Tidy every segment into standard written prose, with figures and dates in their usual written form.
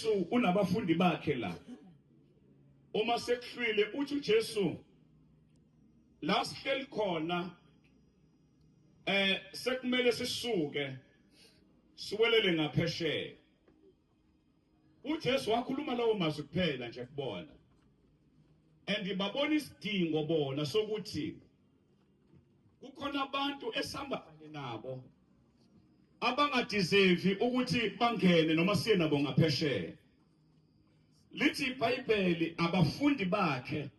uJesu unabafundi bakhe la. Uma sekuhlwile uthi uJesu la sihleli khona sekumele sisuke siwelele ngaphesheya. uJesu wakhuluma lawo mazwi kuphela nje kubona. And babona isidingo bona sokuthi kukhona abantu esihamba kanye nabo abangadeserve ukuthi bangene noma siye nabo ngaphesheya. Lithi iBhayibheli abafundi bakhe,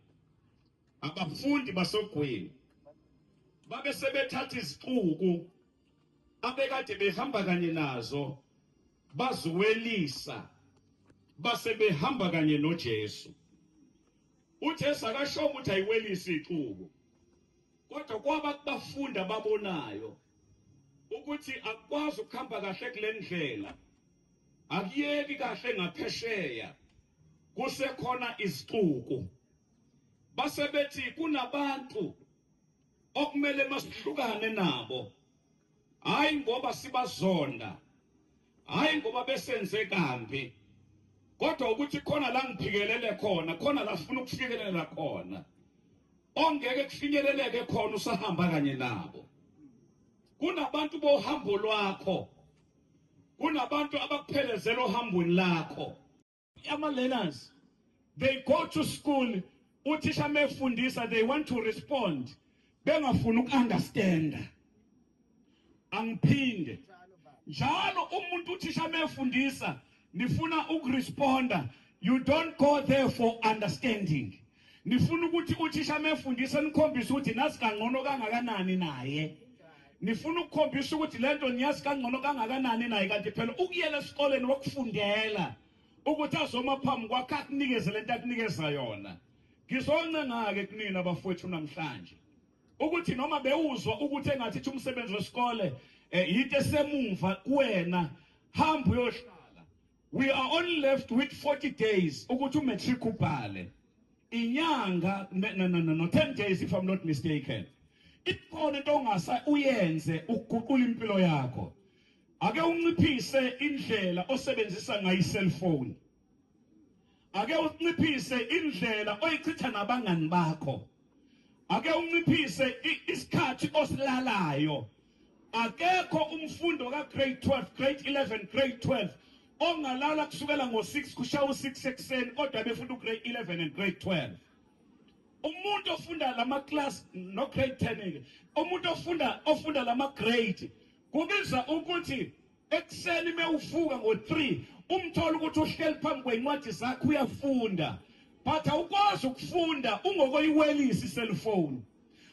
abafundi basogwini babe sebethatha izixuku abekade behamba kanye nazo baziwelisa base behamba kanye noJesu. uJesu akasho ukuthi ayiwelise ixuku, kodwa kwaba kubafunda babonayo ukuthi akukwazi ukuhamba kahle kule ndlela, akuyeki kahle ngaphesheya, kusekhona izixuku. Base bethi kunabantu okumele masihlukane nabo, hayi ngoba sibazonda, hayi ngoba besenze kambi, kodwa ukuthi khona la ngiphikelele khona, khona la sifuna ukufikelela khona, ongeke kufinyeleleke khona usahamba kanye nabo. Kunabantu bohambo lwakho, kunabantu abakuphelezela ohambweni lakho. Ama learners, they go to school, uthisha mefundisa they want to respond, bengafuni ukunderstand. Angiphinde njalo, umuntu uthisha mefundisa nifuna ukuresponda, you don't go there for understanding. Nifuna ukuthi uthisha mefundisa nikhombise ukuthi nazi kangcono kangakanani naye, nifuna ukukhombisa ukuthi lento niyazi kangcono kangakanani naye, kanti phela ukuyela esikoleni wakufundela ukuthi azoma phambi kwakhe akunikeze lento akunikeza yona. Ngizoncenga-ke kunina abafowethu namhlanje ukuthi noma bewuzwa ukuthi engathi umsebenzi wesikole yinto esemumva kuwena, hamba uyohlala. We are only left with 40 days ukuthi umatric ubhale. Inyanga, no, no, no, no, 10 days if I'm not mistaken. Ikhona into ongasa uyenze ukuguqula impilo yakho. Ake unciphise indlela osebenzisa ngayo cellphone. Ake unciphise indlela oyichitha nabangani bakho. Ake unciphise isikhathi osilalayo. Akekho umfundo ka grade 12, grade 11, grade 12 ongalala kusukela ngo6 kushaya u6 ekuseni kodwa befunda ugrade 11 and grade 12. Umuntu ofunda lama class no grade 10 ke, umuntu ofunda lama grade kubiza ukuthi ekuseni mewuvuka ngo3 umthola ukuthi uhleli phambi kwencwadi zakhe uyafunda, but awukwazi ukufunda ungokoyiwelisa cellphone,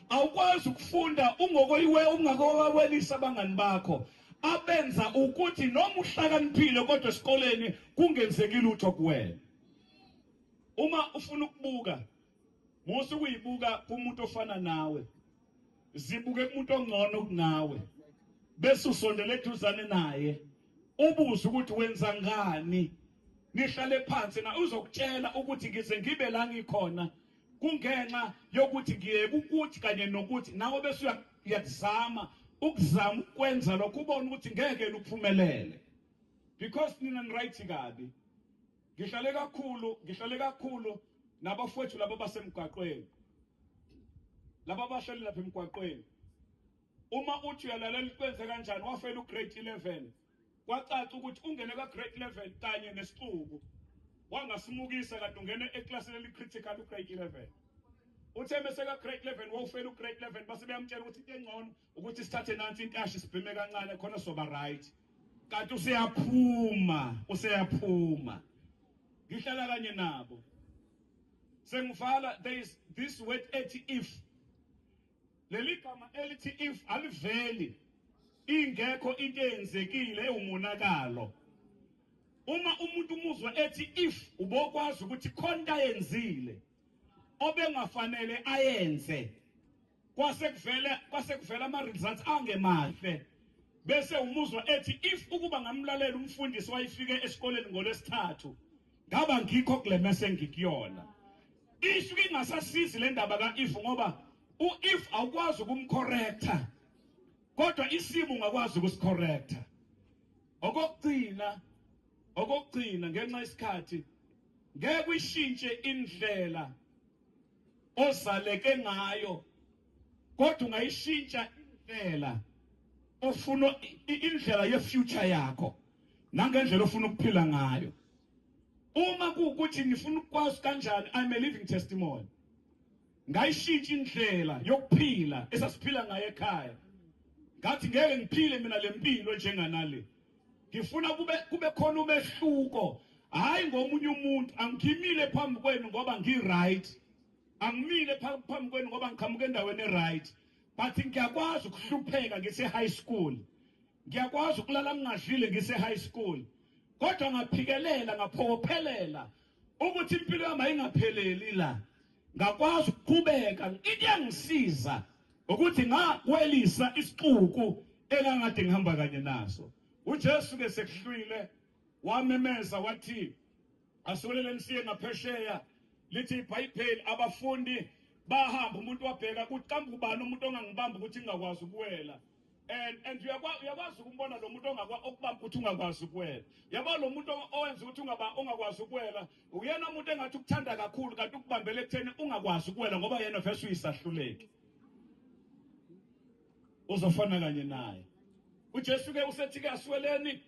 awukwazi ukufunda ungokoyiwe ungakowelisa abangani bakho abenza ukuthi noma uhlakaniphile kodwa esikoleni kungenzeki lutho kuwena. Uma ufuna ukubuka, musa ukuyibuka kumuntu ofana nawe, zibuke kumuntu ongcono kunawe, bese usondele eduzane naye ubuze ukuthi wenza ngani, nihlale phansi na uzokutshela ukuthi ngize ngibe la ngikhona kungenxa yokuthi ngiyeke ukuthi kanye nokuthi, nawe bese uyakuzama ukuzama ukwenza lokho ubone ukuthi ngeke luphumelele, because nina ni-right kabi. Ngihlale kakhulu nabafowethu laba basemgwaqweni, laba abahleli lapha emgwaqweni. Uma uthi uyalalela kwenze kanjani wafela ugrade 11, kwacaca ukuthi ungene ka grade 11 kanye nesixuku wangasimukisa, kanti ungene eklasini eli-critical ugrade 11. Uthe mese ka grade 11 wawufela ugrade 11, base beyamtshela ukuthi into engcono ukuthi sithathe nansi intashi sibheme kancane khona soba right, kanti useyaphuma, useyaphuma. Ngihlala kanye nabo. Sengivala, there is this word ethi "if". Leli gama elithi "if" aliveli ingekho into eyenzekile ewumonakalo. Uma umuntu umuzwa ethi "if", ubokwazi ukuthi khona into ayenzile obengafanele ayenze, kwase kuvela ama results angemahle, bese umuzwa ethi "if". Ukuba ngamlalela umfundisi wayifike esikoleni ngolwesithathu, ngaba ngikho kule mese ngikuyona. Isuke ingasasizi le ndaba ka-if, ngoba u-if awukwazi ukumcorrecta, kodwa isimo ungakwazi ukusicorrecta. Okokugcina, Okokugcina, ngenxa yesikhathi, ngeke uyishintshe indlela ozaleke ngayo, kodwa ungayishintsha indlela ofuna, indlela ye-future yakho nangendlela ofuna ukuphila ngayo. Uma kuwukuthi nifuna ukwazi kanjani, I'm a living testimony. Ngayishintsha indlela yokuphila esasiphila ngayo ekhaya. Ngathi ngeke ngiphile mina lempilo njenganale, ngifuna kube khona umehluko. Hayi ngomunye umuntu, angimile phambi kwenu ngoba ngi-right, angimile phambi kwenu ngoba ngiqhamuka endaweni e-right, but ngiyakwazi ukuhlupheka ngise-high school, ngiyakwazi ukulala ngingadlile ngise-high school, kodwa ngaphikelela, ngaphokophelela ukuthi impilo yami ayingapheleli la. Ngakwazi ukuqhubeka. Into yangisiza ukuthi ngakwelisa isixuku engangade ngihamba kanye naso. UJesu ke sekuhlwile wamemeza wathi, "Asiweleleni siye ngaphesheya." Lithi iBhayibheli abafundi bahamba. Umuntu wabheka ukuthi kambe ubani umuntu ongangibamba ukuthi ngingakwazi ukuwela. And uyakwazi ukumbona lo muntu ongakwa okubamba ukuthi ungakwazi ukuwela. Yabo, lo muntu owenza ukuthi ungakwazi ukuwela uyena umuntu engathi ukuthanda kakhulu, kanti ukubambele ekutheni ungakwazi ukuwela, ngoba yena vese uyisahluleki, uzofana kanye naye. UJesu ke usethi ke, "Asiweleni."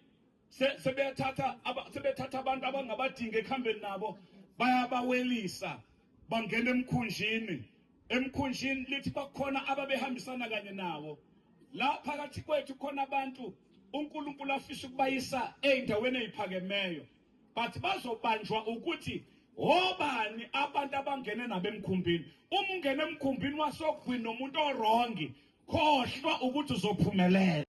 Sebethatha abantu abangabadingi ekuhambeni nabo, bayabawelisa, bangena emkhunjini. Emkhunjini lithi bakhona ababehambisana kanye nawo. La phakathi kwethu khona abantu uNkulunkulu afisa ukubayisa ey'ndaweni ey'phakemeyo, but bazobanjwa ukuthi obani abantu abangene nabo emkhumbini. Uma ungena emkhumbini wasogwini nomuntu o-wrong, khohlwa ukuthi uzophumelela.